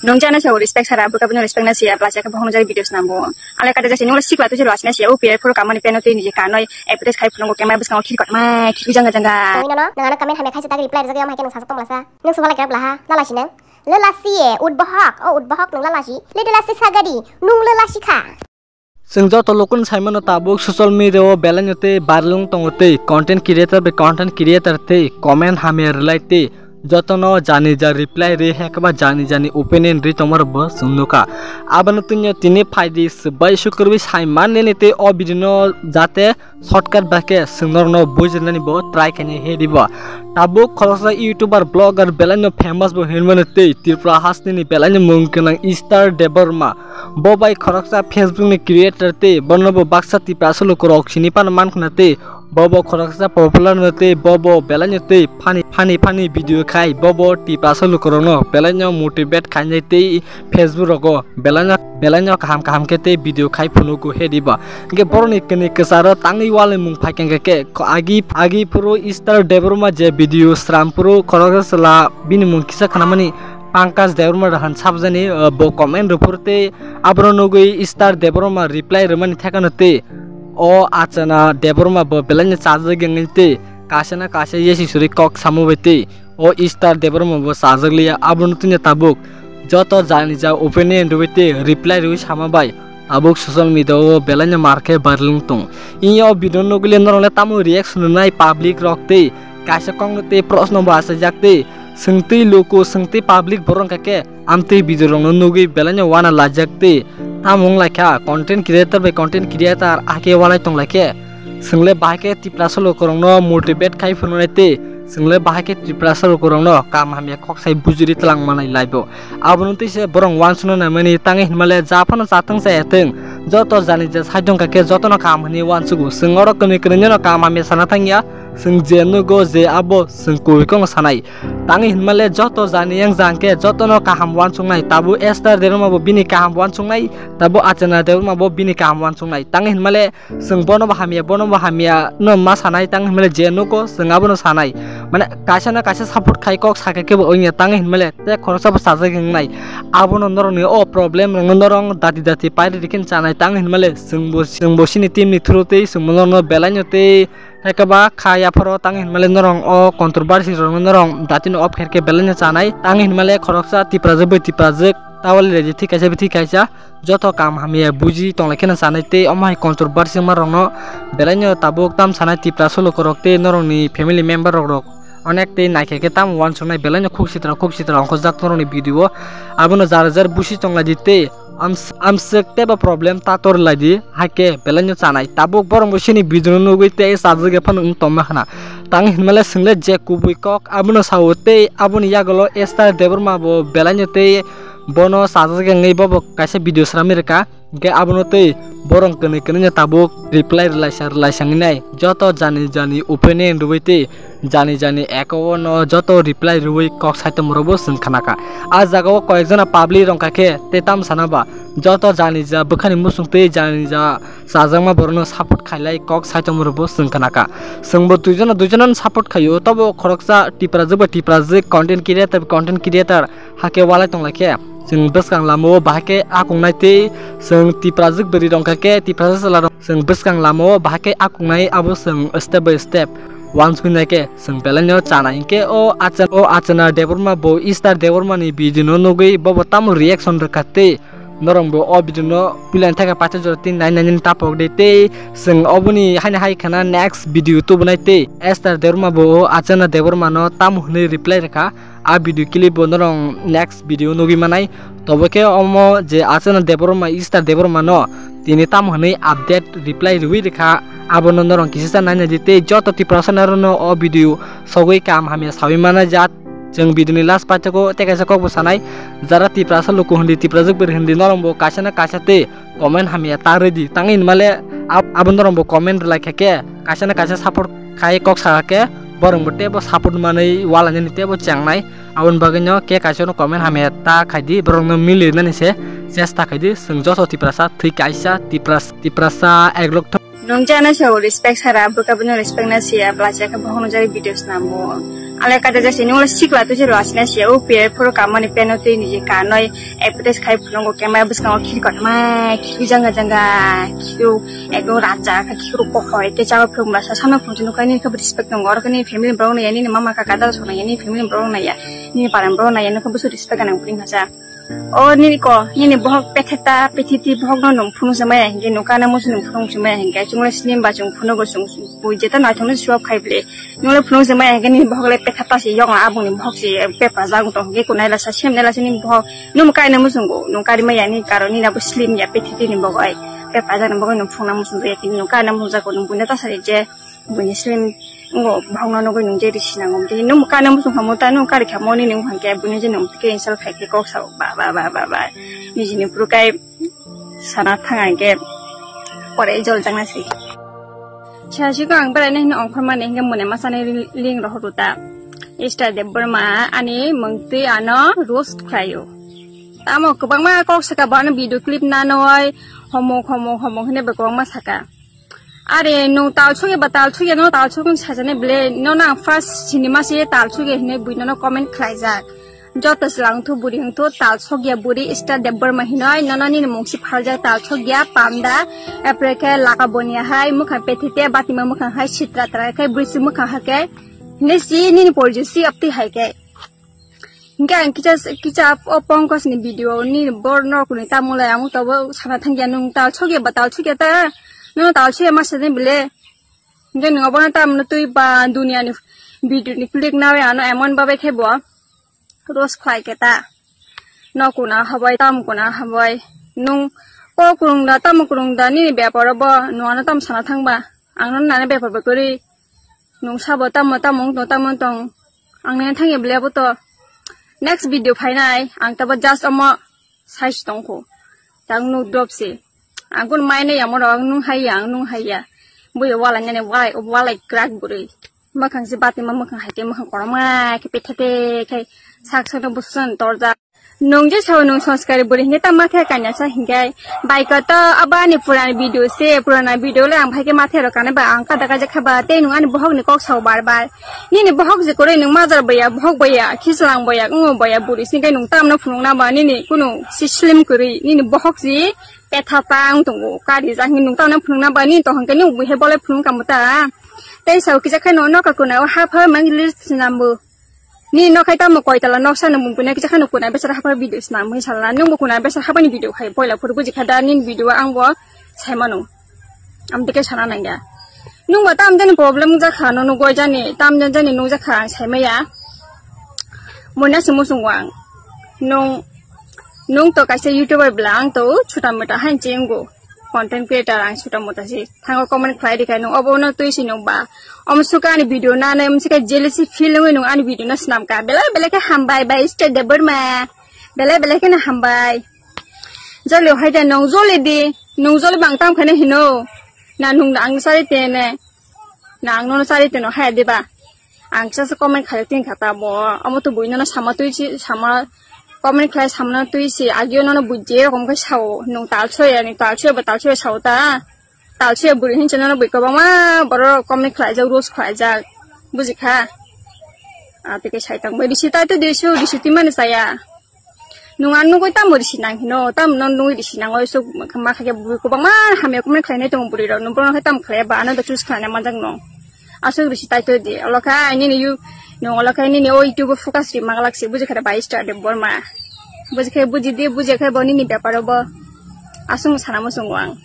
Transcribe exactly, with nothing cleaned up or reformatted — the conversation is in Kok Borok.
Nung jana sa respect sara, buka bini respect na siya, plus ka bohong jari videos nambo. Ale kata jasi nung sikla tu jero asina siya, U P I pro kamani peno tu ni kanoi, advertise khai phunung kema bwskango khirkot mai, khirkot janga janga. Oi nono, nang ano comment hamya khaisa tak reply rijak yam hai khe nung sasak tong blasa. Nung subala kera blaha, lala sinang. Lala siye, ut bohok, o ut bohok nung lala si. Lede lasi sagadi, nung lala sikha. Chwng joto lokoni saimano tabuk social media o belaino tei viral wng tongo tei content creator bai content creator tei comment hamya rwlai tei jotono jani ja reply rwi hekba jani jani opinion rwi tongmarokbo chwng nukha. Abono twino tini phaidi swbai sukurwi saimanini tei o video no jate shortcut bai khe chwng norokno bujinani bo try khainai he dibo. Tabuk khoroksa YouTuber, blogger belaino famous bo hinmano tei Tripura hasteni belaino mung gwnang Star Debbarma. Bo bai khoroksa Facebook ni creator tei bono bo baksa Tiprasa lukurok sini phano mankhna tei bo bo khoroksa popular no tei bo bo belaino tei funny funny funny video khai bo bo Tiprasa lukurokno belaino motivate khainai tei Facebook rogo belaino belaino kaham kaham khe tei video khai phunugo he diba. Hingke boroni kini kwcharo tangwi walai mung phaikhe hingke ke agi agi phuru Star Debbarma je video sram phuru khoroksa chwla bini mung kisa khnamani Pankaj Debbarma rahan sabjani, uh, bo comment rwphuru tei abono nugwi Star Debbarma reply rwmani thekano tei o Achana Debbarma bo belaino chajak wngwi tei kaisa na kaisa yesi suri kok samo bai tei o Star Debbarma bo chajak liya. Abono twino tabuk joto jani ja opinion rwui tei reply rwui sama bai tabuk social media o belaino mar khe viral wng tong. Ini o video nugwi le norok le tamo reaction rwnai public rok tei kaisa kokno tei proshno bo achaijak tei swngtwi luku swngtwi public borok wngkha khe amtwi video rokno nugwi belaino wana lajak tei tamo wng laikha content creator bai content creator ake walai tong laikhe. Chwng le bahai khe Tiprasa lukurokno motivate khai phunuknai tei chwng le bahai khe Tiprasa lukurokno kam hamya kok sai bujuri twlang manai laibo. Abono tei se borok wansukna naimani tangwi hinmale ja phano cha thwng cha ya thwng joto jani je sai thwng kha khe jotono kaham hwnwi wansugo. Chwng oro kwnwi kwnwi no kaham hamya sana thangya. Chwng je nugo je abo chwng kubui kokno sanai. Tangwi hinmale joto jani yang jang khe jotono kaham wansuknai. Tabuk Star Debbarma bo bini kaham wansuknai. Tabuk Achana Debbarma bo bini kaham wansuknai. Tangwi hinmale chwng bono bo hamya, bono bo hamya no ma sanai, tang hinmale je nugo chwng abono sanai. Mane kaisa na kaisa support khai kok sakha khe bo wngya tang hinmale te khoroksa bo chajak wngnai. Abono norokni o problem rokno norok dati dati pairi rikhin chanai tang hinmale chwng bo, chwng bo chini team ni through tei chwng bo norokno belaino tei hekaba kha yapharo tang hinmale norok o controversy rokno norok datino off khair khe belaino chanai tang hinmale khoroksa Tiprajwk bai Tiprajwk tawali redi thik kaisa bi thik kaisa. Joto kam hamya buji tonglaikhe no chanai tei omo hai controversy ma rokno belaino tabuk tam sanai Tiprasa lukurok tei norokni family member rok rok onek tei naikhe khe tamo wansuknai belaino khuk sitra khuk sitra ongkhorjak norokni video o. Abono jar jar busi tonglaidi tei ams-, amswk teibo problem tator laidi haikhe belaino chanai tabuk borok bo sini video no nugwi tei chajak ya phano wng tongma khna tang hinmale chwngle je kubui kok abono sao tei aboni yagulo Star Debbarma bo belaino tei bono chajak wngwi bobo kaisa video sramwi rwkha. Hingke abono tei borok kwnwi kwnwino tabuk reply rwlaisa rwlaisa wngnai. Joto jani jani opinion rwui tei jani jani eko no joto reply rwui kok saitomrokbo chwng khnakha. A jagao koyekjona public rwngkha khe tei tamo sana ba joto jani ja bwkhani muchung tei jani ja chajakma borokno support khailai kok saitomrokbo chwng khnakha. Chwngbo duijono duijono support khaio, tobo khoroksa Tiprajwk bai Tiprajwk, content creator bai content creator, hake walai tonglaikhe chwng bwskang lamao bahai khe akungnai tei chwng Tiprajwk bwrwi rwngkha khe Tiprasa chwla rok chwng bwskang lamao bahai khe akungnai abo chwng step by step wansuknai khe chwng belaino chanai hinkhe o Acha-, o Achana Debbarma bo Star Debbarma ni video no nugwi bobo tamo reaction rwkha tei norok bo o video no puilani thaka paithak jora tei nai nai nini tapok de tei chwng oboni haino hai khana next video tubunai tei Star Debbarma bo o Achana Debbarma no tamo hwnwi reply rwkha. A video clip bo norok next video nugwi manai. Tobo khe omo je Achana Debbarma, Star Debbarma no tini tamo hwnwi update reply rwui rwkha, abono norok kisa sa naina di tei joto Tiprasa norokno o video sogwi kaham hamya sawi mana jat. Chwng video ni last paithago tei kaisa kok bo sanai, jara Tiprasa luku hindi, Tiprajwk bwrwi hindi norok bo kaisa na kaisa tei comment hamya ta rwdi. Tangwi hinmale ab-, abo norok bo comment rwlai kha khe kaisa na kaisa support khai kok sa khe borok bo teibo support manwi walainani teibo chengnai. Aboni bagwino khe kaisa no comment hamya ta khaidi, borokno milinani se chesta khaidi. Chwng joto Tiprasa thwi kaisa, Tipras-, Tiprasa eklok thok. Nung jana sa respect sara, bwkha bini respect na siya, bwla chakha bohong jari videos nambo. Ale kada jasi nung le sikla tu jero asina sia o pe phuru kamani peno tei ni je kanoi advertise khai phunungo camera bwskango khirkot mai khiru janga janga khiru ekdom raja kha khiru kohoi te chago phunung masa samna phunung nung kani kha respect nung or kani family borok nai yani mama kaka dal sona yani family borok nai ya ni param borok nai yani kha busu respect nang pring hasa. O nini ko, nini bohok petheta, pethiti bohok no nung phunuk se maya hingke, nung kana musu nung phunuk se maya hingke, chungle slim ba chung phunuk go chung, bui jeta naithok no swap khai ble. Nung le phunuk se maya hingke, nini bohok le petheta se yong abung ni bohok se pepa jang tong hingke, kunai la sa sem nai la se nini bohok, nung kai na musu go, nung kari maya ni karo nini abo slim ya pethiti ni bohok ai. Pepa jang ni bohok nung phunuk na musu ya, nung kai na musu go, nung buina ta sa je. Buini slim ngo bhangno nugwi nung je risi nango. Tei nung kana muchung khamu ta nung kari khamu ni nung hangke buini je nung tike insult khai khe kok sao ba ba ba ba ba. Niji ni puru kai sana thang hangke pore jol jang na si. Sa si ko ang berai nai hino ongkhor mani hingke mune masa ni ling rohor ta. Ista Debbarma ani mungtwi ano roast khlaio. Tamo kwbangma kok saka bo ano video clip nanoi homok homok homok hine bo kwbangma saka. Are nung talsok eba talsok ya no talsok wng sajani ble no nang first cinema se talsok ya hine bui no comment khlaijak. Joto se lang thu buri hwng thu talsok ya buri Ista Debbarma hinoi no no nini mung si phaljak talsok ya panda. Apre khe laka bonia hai mukhang pethite batima mukhang hai sitra tra khe buri si mukhang ha khe hine si nini porji si apti hai khe. Hingke ang kicha, kicha o Pankaj ni video ni bor norok ni tamo le ang tobo sana thangya nung talsok ya ba talsok ya ta, nung talsok ya masa ni bile. Hingke nung abono tamo twi ba dunia ni video ni click na ya ano emon babe khe bo roast khlai khe ta. No kuna habai, tamo kuna habai. Nung ko kurung da, tamo kurung da, nini bepar bo nung ano tamo sana thangba. Ang no nana bepar bo kwrwi. Nung sabo tamo, tamo wng tong, tamo wng tong. Ang nana thangya bele abo to. Next video phainai, ang tabo just omo size tongkho. Tang nuk drop se. Ang kun mai nai amo rok, ang nung hai ya, ang nung hai ya. Bui walai nani walai, walai krak buri. Makhang se bati ma makhang hai te makhang koroma, khe pethe te, khe sak sak no busan torja. Nung je sao nung sanskari buri hingke ta mathe kanya sa hingke. Bai koto abo ani purana video se, purana video le ang phaike mathe rok kane ba ang kada kaje khaba tei nung ani bohok ni kok sao bar bar. Nini bohok je koroi nung majar baya, bohok baya, khichlang baya, ungo baya buri singke nung tamno phunuk na ba nini kunu si slim kori, nini bohok si petha tang tongo kari jang nung tamno phunuk na ba nini to hingke nung buhe bole phunuk kamu ta. Tei sao kisa khe no noka kuna o hapha mang lir sinambo. Ni nokhai tamo koi tala noksa no mung kuna kisa khano kuna besar hapar video sna mui sala nung bo kuna besar hapani video khai poila phuru buji kha da nin video ang bo sai mano. Am tike sana nang ya. Nung ba tam jani problem jakha no nung goi jani tam jani jani nung jakha ang sai maya. Mona se musung wang. Nung nung to kaisa YouTuber bla ang to chuta mota han chengo. Content creator ang chuta mota si thango comment khlai di khai nung obo no twi si nung ba. Om suka ani video na nai om suka jealousy feel nung nung ani video no snam ka belai belai khe hambai bai Ista Debbarma belai belai khe na hambai. Jolio hai da nung joli di nung joli bang tam khane hino na nung ang sari tene na ang no sari teno hai de ba. Ang kisa se comment khaijak tin kha ta bo. Omo to buino no sama twi si sama comment khlai sama twi si agio no no buji erokom khe sao nung talsoi ani talsoi ba talsoi sao ta. Talsoi buri hinse no no bui kwbangma borok comment khlaijak roast khlaijak buji kha. A tike sai tang bai risi tai to disu risi twi mani saya. Nung ang nugui tamo risi nang hino, tamo no nugui risi nang oi sok ma kha khe bui kwbangma hamya kwbangma khlainai tongo bwrwi rok, nung bono khe tamo khlai ba ano da choose khlaina manjak no. Aswk risi tai to di, olo kha nini yu, nung olo kha nini o YouTube focus ri maglak se, buji kha da bai Ista Debbarma. Buji khe buji di, buji khe bo nini bepar o bo. Aswk sana muchungo ang.